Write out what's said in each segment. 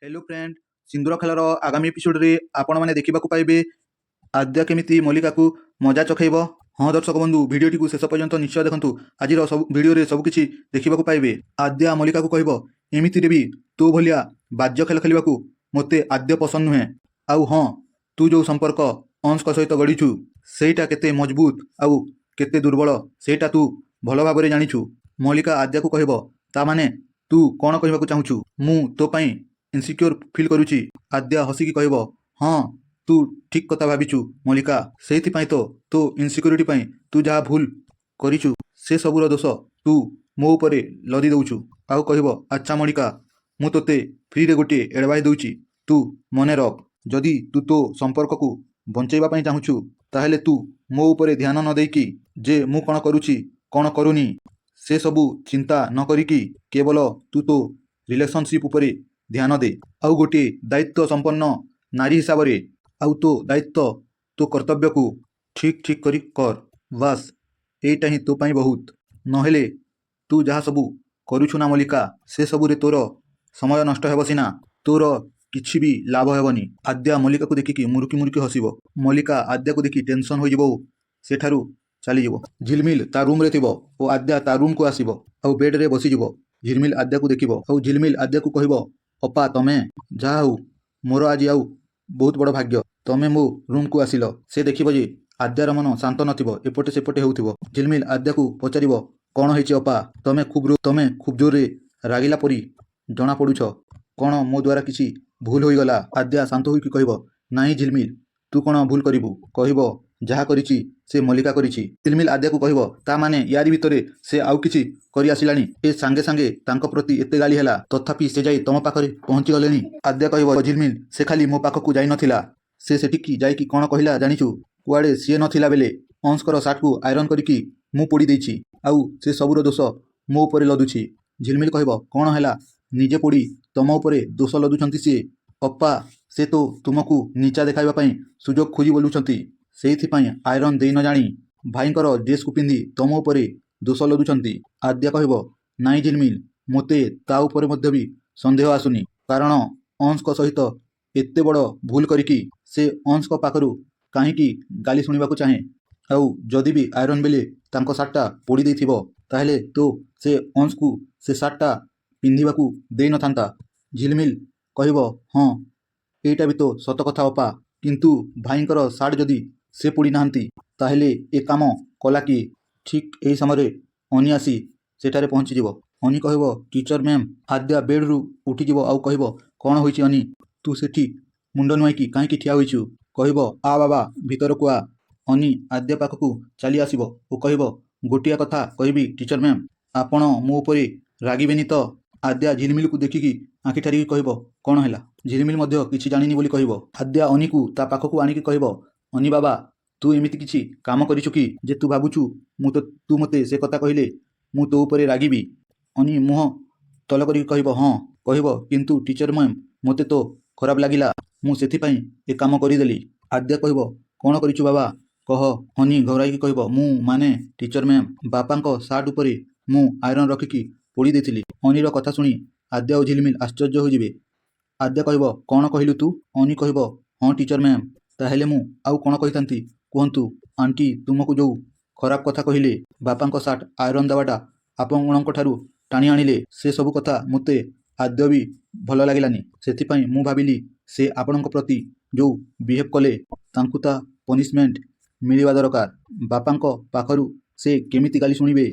Hello friend, ସିନ୍ଦୁର ଖେଳର ଆଗାମୀ ଏପିସୋଡ଼ରେ ଆପଣମାନେ ଦେଖିବାକୁ ପାଇବେ ଆଦ୍ୟା କେମିତି ମଲ୍ଲିକାକୁ ମଜା ଚଖେଇବ। ହଁ ଦର୍ଶକ ବନ୍ଧୁ, ଭିଡ଼ିଓଟିକୁ ଶେଷ ପର୍ଯ୍ୟନ୍ତ ନିଶ୍ଚୟ ଦେଖନ୍ତୁ। ଆଜିର ସବୁ ଭିଡ଼ିଓରେ ସବୁକିଛି ଦେଖିବାକୁ ପାଇବେ। ଆଦ୍ୟା ମଲ୍ଲିକାକୁ କହିବ, ଏମିତିରେ ବି ତୋ ଭଳିଆ ବାଜ୍ୟ ଖେଳ ଖେଳିବାକୁ ମୋତେ ଆଦ୍ୟ ପସନ୍ଦ ନୁହେଁ। ଆଉ ହଁ, ତୁ ଯେଉଁ ସମ୍ପର୍କ ଅଂଶଙ୍କ ସହିତ ଗଢ଼ିଛୁ, ସେଇଟା କେତେ ମଜବୁତ ଆଉ କେତେ ଦୁର୍ବଳ, ସେଇଟା ତୁ ଭଲ ଭାବରେ ଜାଣିଛୁ। ମଲ୍ଲିକା ଆଦ୍ୟାକୁ କହିବ, ତା ମାନେ ତୁ କ'ଣ କହିବାକୁ ଚାହୁଁଛୁ, ମୁଁ ତୋ ପାଇଁ ଇନସିକ୍ୟୋର ଫିଲ୍ କରୁଛି? ଆଦ୍ୟା ହସିକି କହିବ, ହଁ, ତୁ ଠିକ୍ କଥା ଭାବିଛୁ ମଲ୍ଲିକା। ସେଇଥିପାଇଁ ତ ତୋ ଇନସିକ୍ୟୁରିଟି ପାଇଁ ତୁ ଯାହା ଭୁଲ କରିଛୁ, ସେ ସବୁର ଦୋଷ ତୁ ମୋ ଉପରେ ଲଦି ଦେଉଛୁ। ଆଉ କହିବ, ଆଚ୍ଛା ମଲ୍ଲିକା, ମୁଁ ତୋତେ ଫ୍ରିରେ ଗୋଟିଏ ଆଡ଼ଭାଇସ୍ ଦେଉଛି, ତୁ ମନେ ରଖ। ଯଦି ତୁ ତୋ ସମ୍ପର୍କକୁ ବଞ୍ଚେଇବା ପାଇଁ ଚାହୁଁଛୁ, ତାହେଲେ ତୁ ମୋ ଉପରେ ଧ୍ୟାନ ନ ଦେଇକି, ଯେ ମୁଁ କ'ଣ କରୁଛି କ'ଣ କରୁନି ସେସବୁ ଚିନ୍ତା ନ କରିକି, କେବଳ ତୁ ତୋ ରିଲେସନସିପ୍ ଉପରେ ଧ୍ୟାନ ଦେ। ଆଉ ଗୋଟିଏ ଦାୟିତ୍ୱ ସମ୍ପନ୍ନ ନାରୀ ହିସାବରେ ଆଉ ତୋ ଦାୟିତ୍ୱ, ତୋ କର୍ତ୍ତବ୍ୟକୁ ଠିକ୍ ଠିକ୍ କରି କର। ବାସ୍, ଏଇଟା ହିଁ ତୋ ପାଇଁ ବହୁତ। ନହେଲେ ତୁ ଯାହା ସବୁ କରୁଛୁ ନା ମଲ୍ଲିକା, ସେସବୁରେ ତୋର ସମୟ ନଷ୍ଟ ହେବ ସିନା, ତୋର କିଛି ବି ଲାଭ ହେବନି। ଆଦ୍ୟା ମଲ୍ଲିକାକୁ ଦେଖିକି ମୁରୁକି ମୁରୁକି ହସିବ। ମଲ୍ଲିକା ଆଦ୍ୟାକୁ ଦେଖି ଟେନସନ୍ ହୋଇଯିବ ଓ ସେଠାରୁ ଚାଲିଯିବ। ଝିଲମିଲ ତା ରୁମ୍ରେ ଥିବ ଓ ଆଦ୍ୟା ତା ରୁମ୍କୁ ଆସିବ ଆଉ ବେଡ଼୍ରେ ବସିଯିବ। ଝିଲମିଲ ଆଦ୍ୟାକୁ ଦେଖିବ ଆଉ ଝିଲମିଲ ଆଦ୍ୟାକୁ କହିବ, ଅପା, ତମେ! ଯାହା ହଉ, ମୋର ଆଜି ଆଉ ବହୁତ ବଡ଼ ଭାଗ୍ୟ, ତମେ ମୋ ରୁମ୍କୁ ଆସିଲ। ସେ ଦେଖିବ ଯେ ଆଦ୍ୟାର ମନ ଶାନ୍ତ ନଥିବ, ଏପଟେ ସେପଟେ ହେଉଥିବ। ଝିଲମିଲ ଆଦ୍ୟାକୁ ପଚାରିବ, କ'ଣ ହେଇଛି ଅପା? ତମେ ଖୁବ୍ ଜୋରରେ ରାଗିଲା ପରି ଜଣାପଡ଼ୁଛ। କ'ଣ ମୋ ଦ୍ୱାରା କିଛି ଭୁଲ ହୋଇଗଲା? ଆଦ୍ୟା ଶାନ୍ତ ହୋଇକି କହିବ, ନାହିଁ ଝିଲମିଲ, ତୁ କ'ଣ ଭୁଲ କରିବୁ? କହିବ, ଯାହା କରିଛି ସେ ମଲ୍ଲିକା କରିଛି। ଝିଲମିଲ ଆଦ୍ୟାକୁ କହିବ, ତା ମାନେ ୟାରି ଭିତରେ ସେ ଆଉ କିଛି କରି ଆସିଲାଣି? ଏ ସାଙ୍ଗେ ସାଙ୍ଗେ ତାଙ୍କ ପ୍ରତି ଏତେ ଗାଳି ହେଲା, ତଥାପି ସେ ଯାଇ ତମ ପାଖରେ ପହଞ୍ଚିଗଲେଣି। ଆଦ୍ୟା କହିବ, ଝିଲମିଲ, ସେ ଖାଲି ମୋ ପାଖକୁ ଯାଇନଥିଲା। ସେ ସେଠିକି ଯାଇକି କ'ଣ କହିଲା ଜାଣିଛୁ? କୁଆଡ଼େ ସିଏ ନଥିଲା ବେଳେ ଅଂଶଙ୍କର ସାର୍ଟକୁ ଆଇରନ୍ କରିକି ମୁଁ ପୋଡ଼ି ଦେଇଛି, ଆଉ ସେ ସବୁର ଦୋଷ ମୋ ଉପରେ ଲଦୁଛି। ଝିଲମିଲ କହିବ, କ'ଣ ହେଲା? ନିଜେ ପୋଡ଼ି ତମ ଉପରେ ଦୋଷ ଲଦୁଛନ୍ତି ସିଏ? ଅପା, ସେ ତ ତୁମକୁ ନିଚା ଦେଖାଇବା ପାଇଁ ସୁଯୋଗ ଖୋଜି ବୁଲୁଛନ୍ତି। ସେଇଥିପାଇଁ ଆଇରନ୍ ଦେଇ ନ ଜାଣି ଭାଇଙ୍କର ଡ୍ରେସ୍କୁ ପିନ୍ଧି ତମ ଉପରେ ଦୋଷ ଲଦୁଛନ୍ତି। ଆଦ୍ୟା କହିବ, ନାଇଁ ଝିଲମିଲ, ମୋତେ ତା ଉପରେ ମଧ୍ୟ ବି ସନ୍ଦେହ ଆସୁନି। କାରଣ ଅଂଶଙ୍କ ସହିତ ଏତେ ବଡ଼ ଭୁଲ କରିକି ସେ ଅଂଶଙ୍କ ପାଖରୁ କାହିଁକି ଗାଳି ଶୁଣିବାକୁ ଚାହେଁ? ଆଉ ଯଦି ବି ଆଇରନ୍ ବେଳେ ତାଙ୍କ ସାର୍ଟଟା ପୋଡ଼ି ଦେଇଥିବ, ତାହେଲେ ତ ସେ ଅଂଶକୁ ସେ ସାର୍ଟଟା ପିନ୍ଧିବାକୁ ଦେଇନଥାନ୍ତା। ଝିଲମିଲ କହିବ, ହଁ, ଏଇଟା ବି ତ ସତ କଥା ଅପା। କିନ୍ତୁ ଭାଇଙ୍କର ସାର୍ଟ ଯଦି ସେ ପୋଡ଼ି ନାହାନ୍ତି, ତାହେଲେ ଏ କାମ କଲା କିଏ? ଠିକ୍ ଏହି ସମୟରେ ଅନି ଆସି ସେଠାରେ ପହଞ୍ଚିଯିବ। ଅନି କହିବ, ଟିଚର ମ୍ୟାମ୍। ଆଦ୍ୟା ବେଡ଼୍ରୁ ଉଠିଯିବ ଆଉ କହିବ, କ'ଣ ହୋଇଛି ଅନି? ତୁ ସେଠି ମୁଣ୍ଡ ନୁଆଇକି କାହିଁକି ଠିଆ ହୋଇଛୁ? କହିବ, ଆ ବାବା, ଭିତରକୁ ଆ। ଅନି ଆଦ୍ୟା ପାଖକୁ ଚାଲି ଆସିବ ଓ କହିବ, ଗୋଟିଏ କଥା କହିବି ଟିଚର ମ୍ୟାମ୍, ଆପଣ ମୋ ଉପରେ ରାଗିବେନି ତ? ଆଦ୍ୟା ଝିଲମିଲକୁ ଦେଖିକି ଆଖି ଠାରିକି କହିବ, କ'ଣ ହେଲା? ଝିଲମିଲ ମଧ୍ୟ କିଛି ଜାଣିନି ବୋଲି କହିବ। ଆଦ୍ୟା ଅନିକୁ ତା ପାଖକୁ ଆଣିକି କହିବ, ଅନି ବାବା, ତୁ ଏମିତି କିଛି କାମ କରିଛୁ କି ଯେ ତୁ ଭାବୁଛୁ ମୁଁ ତ ତୁ ମୋତେ ସେ କଥା କହିଲେ ମୁଁ ତୋ ଉପରେ ରାଗିବି? ଅନି ମୁହଁ ତଳ କରିକି କହିବ, ହଁ। କହିବ, କିନ୍ତୁ ଟିଚର ମ୍ୟାମ୍, ମୋତେ ତ ଖରାପ ଲାଗିଲା, ମୁଁ ସେଥିପାଇଁ ଏ କାମ କରିଦେଲି। ଆଦ୍ୟା କହିବ, କ'ଣ କରିଛୁ ବାବା, କହ। ଅନି ଘବରାଇକି କହିବ, ମୁଁ ମାନେ ଟିଚର ମ୍ୟାମ୍, ବାପାଙ୍କ ସାର୍ଟ ଉପରେ ମୁଁ ଆଇରନ୍ ରଖିକି ପୋଡ଼ି ଦେଇଥିଲି। ଅନିର କଥା ଶୁଣି ଆଦ୍ୟା ଓ ଝିଲମିଲ ଆଶ୍ଚର୍ଯ୍ୟ ହୋଇଯିବେ। ଆଦ୍ୟା କହିବ, କ'ଣ କହିଲୁ ତୁ? ଅନି କହିବ, ହଁ ଟିଚର ମ୍ୟାମ୍। ତାହେଲେ ମୁଁ ଆଉ କ'ଣ କହିଥାନ୍ତି କୁହନ୍ତୁ? ଆଣ୍ଟି ତୁମକୁ ଯେଉଁ ଖରାପ କଥା କହିଲେ, ବାପାଙ୍କ ସାର୍ଟ ଆଇରନ୍ ଦେବାଟା ଆପଣଙ୍କ ଠାରୁ ଟାଣି ଆଣିଲେ, ସେ ସବୁ କଥା ମୋତେ ଆଦୌ ବି ଭଲ ଲାଗିଲାନି। ସେଥିପାଇଁ ମୁଁ ଭାବିଲି ସେ ଆପଣଙ୍କ ପ୍ରତି ଯେଉଁ ବିହେଭ୍ କଲେ, ତାଙ୍କୁ ତା ପନିଶମେଣ୍ଟ ମିଳିବା ଦରକାର। ବାପାଙ୍କ ପାଖରୁ ସେ କେମିତି ଗାଳି ଶୁଣିବେ?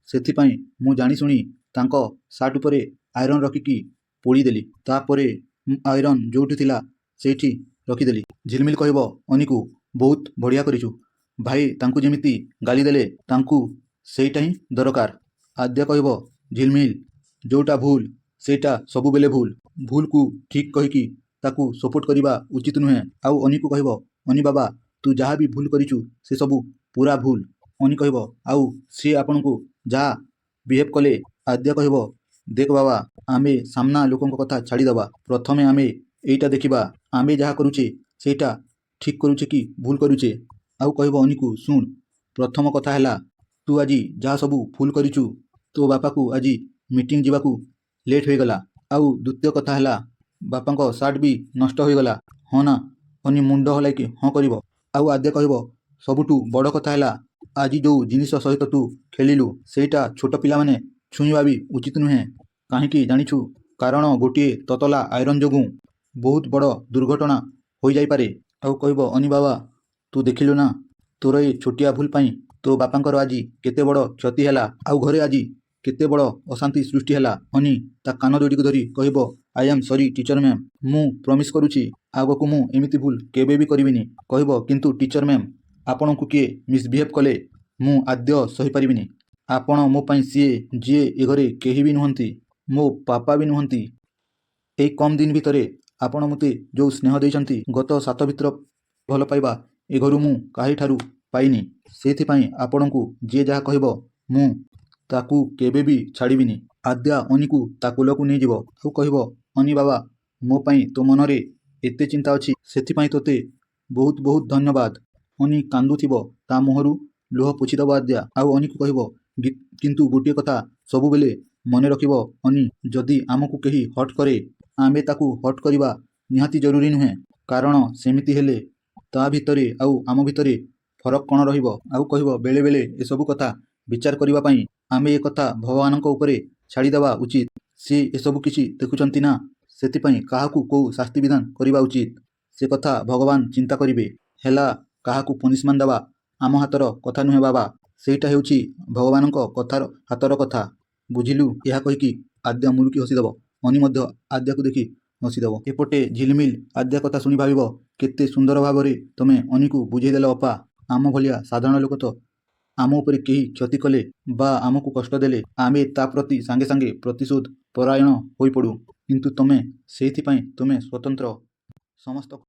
ସେଥିପାଇଁ ମୁଁ ଜାଣିଶୁଣି ତାଙ୍କ ସାର୍ଟ ଉପରେ ଆଇରନ୍ ରଖିକି ପୋଡ଼ିଦେଲି। ତାପରେ ମୁଁ ଆଇରନ୍ ଯେଉଁଠି ଥିଲା ସେଇଠି ରଖିଦେଲି। ଝିଲମିଲ କହିବ ଅନିକୁ, ବହୁତ ବଢ଼ିଆ କରିଛୁ ଭାଇ। ତାଙ୍କୁ ଯେମିତି ଗାଳି ଦେଲେ, ତାଙ୍କୁ ସେଇଟା ହିଁ ଦରକାର। ଆଦ୍ୟା କହିବ, ଝିଲମିଲ, ଯେଉଁଟା ଭୁଲ ସେଇଟା ସବୁବେଳେ ଭୁଲ। ଭୁଲକୁ ଠିକ୍ କହିକି ତାକୁ ସପୋର୍ଟ କରିବା ଉଚିତ ନୁହେଁ। ଆଉ ଅନିକୁ କହିବ, ଅନି ବାବା, ତୁ ଯାହା ବି ଭୁଲ କରିଛୁ, ସେ ସବୁ ପୁରା ଭୁଲ। ଅନି କହିବ, ଆଉ ସିଏ ଆପଣଙ୍କୁ ଯାହା ବିହେଭ୍ କଲେ? ଆଦ୍ୟା କହିବ, ଦେଖ ବାବା, ଆମେ ସାମ୍ନା ଲୋକଙ୍କ କଥା ଛାଡ଼ିଦେବା। ପ୍ରଥମେ ଆମେ ଏଇଟା ଦେଖିବା, ଆମେ ଯାହା କରୁଛେ ସେଇଟା ଠିକ୍ କରୁଛେ କି ଭୁଲ କରୁଛେ। ଆଉ କହିବ ଅନିକୁ, ଶୁଣ, ପ୍ରଥମ କଥା ହେଲା ତୁ ଆଜି ଯାହା ସବୁ ଭୁଲ କରିଛୁ, ତୋ ବାପାକୁ ଆଜି ମିଟିଂ ଯିବାକୁ ଲେଟ୍ ହୋଇଗଲା। ଆଉ ଦ୍ୱିତୀୟ କଥା ହେଲା, ବାପାଙ୍କ ସାର୍ଟ ବି ନଷ୍ଟ ହୋଇଗଲା, ହଁ ନା? ଅନି ମୁଣ୍ଡ ହଲାଇକି ହଁ କରିବ। ଆଉ ଆଦ୍ୟା କହିବ, ସବୁଠୁ ବଡ଼ କଥା ହେଲା ଆଜି ଯୋଉ ଜିନିଷ ସହିତ ତୁ ଖେଳିଲୁ, ସେଇଟା ଛୋଟ ପିଲାମାନେ ଛୁଇଁବା ବି ଉଚିତ ନୁହେଁ। କାହିଁକି ଜାଣିଛୁ? କାରଣ ଗୋଟିଏ ତତଲା ଆଇରନ୍ ଯୋଗୁଁ ବହୁତ ବଡ଼ ଦୁର୍ଘଟଣା ହୋଇଯାଇପାରେ। ଆଉ କହିବ, ଅନି ବାବା, ତୁ ଦେଖିଲୁ ନା, ତୋର ଏ ଛୋଟିଆ ଭୁଲ ପାଇଁ ତୋ ବାପାଙ୍କର ଆଜି କେତେ ବଡ଼ କ୍ଷତି ହେଲା, ଆଉ ଘରେ ଆଜି କେତେ ବଡ଼ ଅଶାନ୍ତି ସୃଷ୍ଟି ହେଲା। ଅନି ତା କାନ ଦୁଇଟିକୁ ଧରି କହିବ, I am sorry teacher ma'am, ମୁଁ ପ୍ରମିସ୍ କରୁଛି ଆଗକୁ ମୁଁ ଏମିତି ଭୁଲ କେବେ ବି କରିବିନି। କହିବ, କିନ୍ତୁ ଟିଚର ମ୍ୟାମ୍, ଆପଣଙ୍କୁ କିଏ ମିସବିହେଭ୍ କଲେ ମୁଁ ଆଦୌ ସହିପାରିବିନି। ଆପଣ ମୋ ପାଇଁ ସିଏ, ଯିଏ ଏ ଘରେ କେହି ବି ନୁହନ୍ତି, ମୋ ପାପା ବି ନୁହନ୍ତି। ଏଇ କମ୍ ଦିନ ଭିତରେ ଆପଣ ମୋତେ ଯୋଉ ସ୍ନେହ ଦେଇଛନ୍ତି, ଗତ 7 ଭିତର ଭଲ ପାଇବା ଏ ଘରୁ ମୁଁ କାହାରିଠାରୁ ପାଇନି। ସେଇଥିପାଇଁ ଆପଣଙ୍କୁ ଯିଏ ଯାହା କହିବ, ମୁଁ ତାକୁ କେବେ ବି ଛାଡ଼ିବିନି। ଆଦ୍ୟା ଅନିକୁ ତା କୋଲକୁ ନେଇଯିବ ଆଉ କହିବ, ଅନି ବାବା, ମୋ ପାଇଁ ତୋ ମନରେ ଏତେ ଚିନ୍ତା ଅଛି, ସେଥିପାଇଁ ତୋତେ ବହୁତ ବହୁତ ଧନ୍ୟବାଦ। ଅନି କାନ୍ଦୁଥିବ, ତା ମୁହଁରୁ ଲୁହ ପୋଛିଦେବ ଆଦ୍ୟା। ଆଉ ଅନିକୁ କହିବ, କିନ୍ତୁ ଗୋଟିଏ କଥା ସବୁବେଳେ ମନେ ରଖିବ ଅନି, ଯଦି ଆମକୁ କେହି ହର୍ଟ କରେ, ଆମେ ତାକୁ ହର୍ଟ କରିବା ନିହାତି ଜରୁରୀ ନୁହେଁ। କାରଣ ସେମିତି ହେଲେ ତା ଭିତରେ ଆଉ ଆମ ଭିତରେ ଫରକ କ'ଣ ରହିବ? ଆଉ କହିବ, ବେଳେବେଳେ ଏସବୁ କଥା ବିଚାର କରିବା ପାଇଁ ଆମେ ଏ କଥା ଭଗବାନଙ୍କ ଉପରେ ଛାଡ଼ିଦେବା ଉଚିତ। ସିଏ ଏସବୁ କିଛି ଦେଖୁଛନ୍ତି ନା, ସେଥିପାଇଁ କାହାକୁ କୋଉ ଶାସ୍ତି ବିଧାନ କରିବା ଉଚିତ, ସେ କଥା ଭଗବାନ ଚିନ୍ତା କରିବେ। ହେଲା, କାହାକୁ ପନିଶମେଣ୍ଟ ଦେବା ଆମ ହାତର କଥା ନୁହେଁ ବାବା, ସେଇଟା ହେଉଛି ଭଗବାନଙ୍କ ହାତର କଥା, ବୁଝିଲୁ? ଏହା କହିକି ଆଦ୍ୟା ମୁରୁକି ହସିଦେବ। ଅନି ମଧ୍ୟ ଆଦ୍ୟାକୁ ଦେଖି ହସିଦେବ। ଏପଟେ ଝିଲିମିଲି ଆଦ୍ୟା କଥା ଶୁଣି ଭାବିବ, କେତେ ସୁନ୍ଦର ଭାବରେ ତମେ ଅନିକୁ ବୁଝେଇଦେଲ ଅପା। ଆମ ଭଳିଆ ସାଧାରଣ ଲୋକ ତ ଆମ ଉପରେ କେହି କ୍ଷତି କଲେ ବା ଆମକୁ କଷ୍ଟ ଦେଲେ ଆମେ ତା ପ୍ରତି ସାଙ୍ଗେ ସାଙ୍ଗେ ପ୍ରତିଶୋଧ ପରାୟଣ ହୋଇପଡ଼ୁ। କିନ୍ତୁ ତମେ, ସେଇଥିପାଇଁ ତୁମେ ସ୍ୱତନ୍ତ୍ର। ସମସ୍ତ